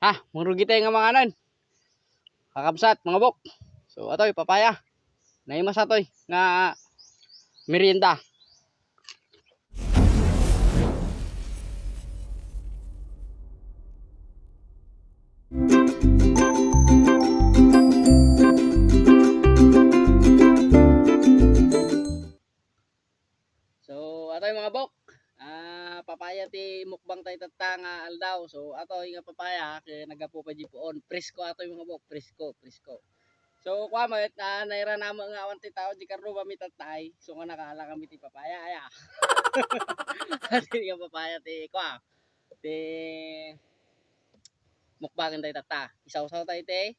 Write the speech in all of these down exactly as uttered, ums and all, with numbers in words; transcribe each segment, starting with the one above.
Ha, mangrugi tayo nga manganan. Kakabsat, mga bok. So, atoy, papaya. Naimas atoy nga merienda. So, atoy mga bok, ah, papaya ti mukbang tayo tatta nga aldaw. So, atoy nga papaya, kaya nagapu pa di puon. Presko atoy mga bok, presko, presko. So, kwa met, ah, naira namo nga awan ti tao, di karno ba mi tattay. So, nga nakaala kami ti papaya, aya. Atoy nga papaya ti, kwa, ti mukbangan tayo tatta. Isawsaw tayo ti,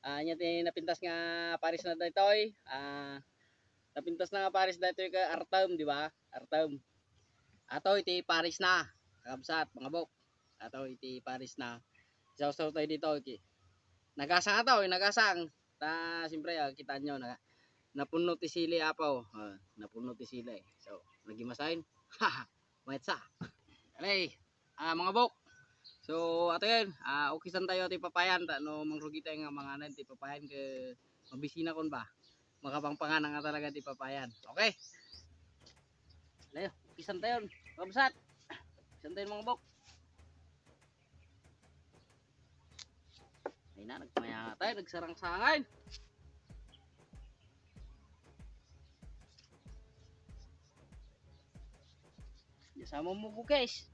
ah, anya ti napintas nga pares na daytoy, ah, napintas na nga pares daytoy ka artem, di ba? Artem. Ato iti pares na, kakabsat, mga bok. Ato iti pares na. Isawsaw tayo dito, okay. Nagasang ato, eh, nagasang. Ta, siyempre, ah, kita nyo, na, napuno ti sili, apo. Ah, napuno ti sili. So, lagi masain. Mayat sa. Alay. Ah, mga bok. So, ato yan. Ah, ukisan tayo ti papayan. Ta, no, mangrugi tayo nga manganan ti papayan ke mabisina kon ba. Makapangpangan nga talaga ti papayan. Okay. Layo, ukisan tayo. Kabsat. Ukisan tayo, mga bok. Ay na, nagmaya tayo, nagsarang-sangan. Yasama mo ko, guys.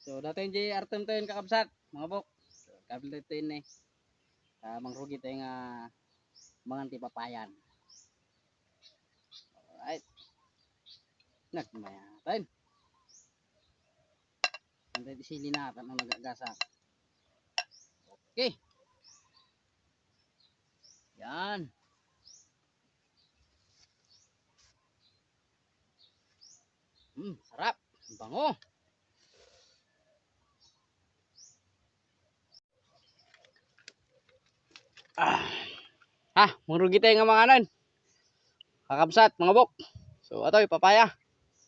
So, datoy diay artem tayo, kakabsat, mga bok. So, kabil tayo ni. Ah, mangrugi tayo nga mangan ti papayan. Alright. Nagmaya tayo. Antay ti sili na, tapno nagagasa. Okay. Yan. Hmm, sarap. Bango. Ah. Ha, mangrugi tayo nga manganan. Kakabsat, mga bok. So, atoy, papaya.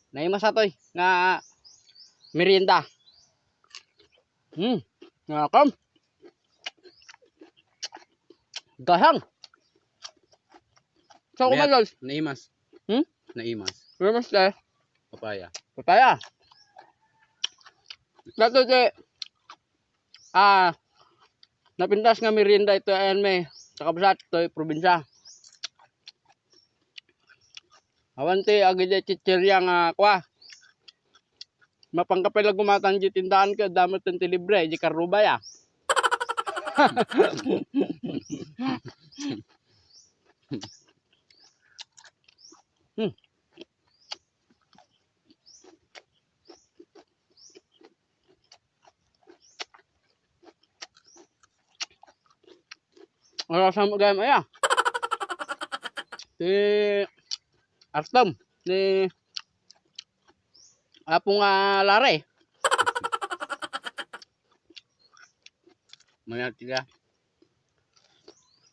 Naimas atoy nga merienda. Hmm, nakam. Gasang. Sa Mayat, kumalol. Naimas. Hmm? Naimas. Naimas, eh. Papaya. Papaya. Dato, te. Ah, napintas nga merienda ito, ayan, may kakabsat, ito, probinsya. Awan ti, agidi chichirya nga, kwa. Mapangkapay la gumatan di tindahan ka, damo ti libre, di karubay, ah. Hmm. Wala sa gayam aya. Ti Artem, ni Apo nga Lare. Mayat ka.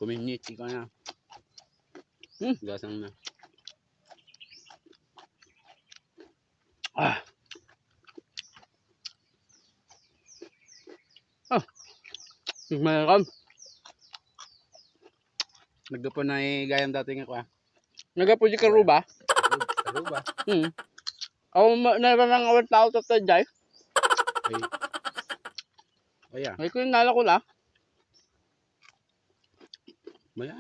Kuminyit ka na. Hmm. Gasang na. Ah. Ah. Mayroon. Naggapu na gayam dati nga kwa. Naggapu di karuba. Karuba. Hmm. Ako ma-, na lang awat tao to to jay. Ay. Ay, ah. Ay, ko yung nala ko la. Maya.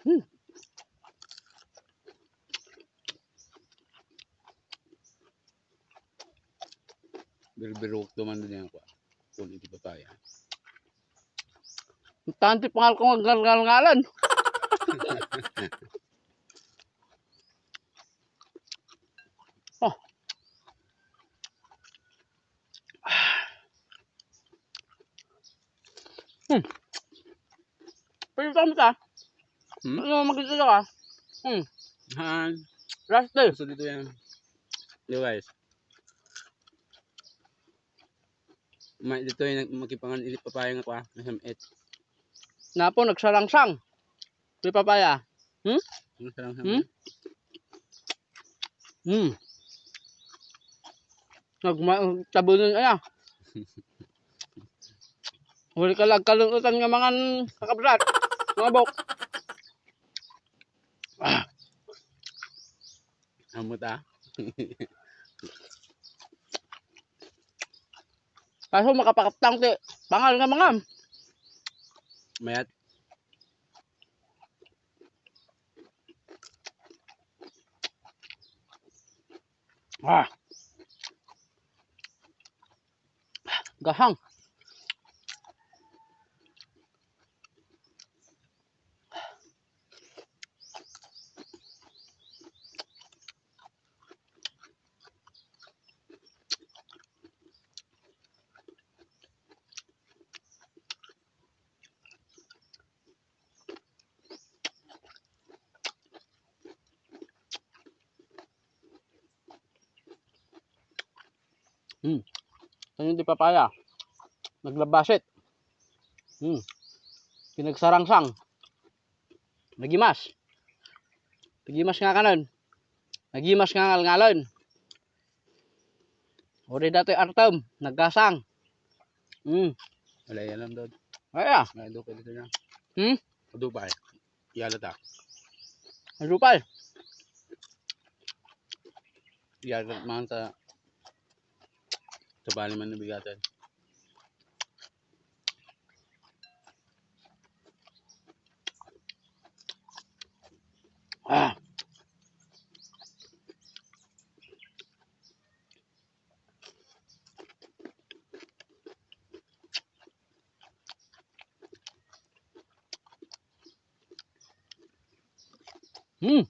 Hmm. Birbirok to man din yan, kwa. Kung iti papaya. Tanti pangal ko nga ngalngalan. Oh. Hmm. Pwede ka mo ta? Hmm? Ano, magkita ka? Hmm. Han. Last day. Gusto dito yan. Di, guys. May dito yung nag-, makipangan ilit papaya nga kwa. Masam it. Napo, nagsarangsang. Di papaya. Hmm? Nagsarangsang. Hmm? Hmm. Nagma-, tabunan, ala. Huli ka lang kalunutan nga mangan kakabsat. Mga bok. Ah. Amo ta. Kaso makapakaptang ti pangal nga mangan. Mayat. Ah. Gahang. Hmm. Ano di papaya? Naglabasit. Hmm. Pinagsarangsang. Nagimas. Nagimas nga kanon. Nagimas nga ngalngalon. Uri datoy artem, naggasang. Hmm. Wala yan lang, Dod. Ay, ah. May adu ka dito na. Hmm? Adu pa eh. Yala ta. Adu pa eh. Yala man sa, sa bali man nabigatan. Ah. Hmm.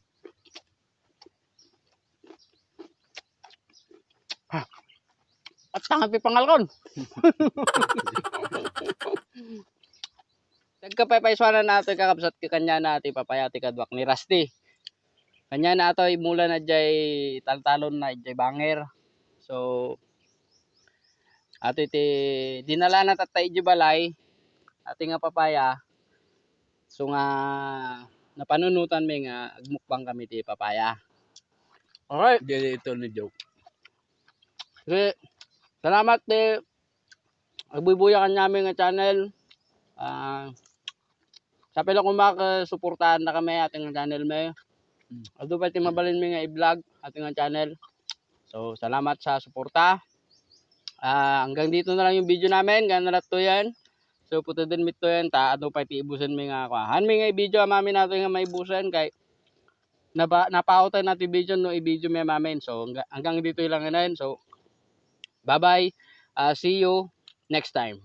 Ah. At tangan pi pangalkon. Nagkapaypaysuanan nato, kakabsat, kaniana ti papaya ti kaduak ni Rusty. Kaniana ato, imula na jay taltalon na jay banger. So, ato iti dinalana tatta iti balay, ati nga papaya. So nga, napanunotan mi nga agmukbang kami ti papaya. Alright. Di, di, ito ni joke. Sige, salamat ti agbuybuya kaniami nga channel. Ah, sapay la koma ket suportaanda kami, ati nga channel mi. Hmm. Adu pay ti mabalin mi nga i-vlog, ati nga channel. So, salamat sa suporta. Ah, hanggang dito na lang yung video namin, kaya nalatto yan. So, putuden mi to yan, ta adu pay ti ibusen mi nga, kuan. Haan mi nga i-video, amin nato nga maibusen, kay napa-, napautay na ti video no i-video mi mamin. So, hangga-, hanggang dito lang ngayon. So, bye-bye. Ah, see you next time.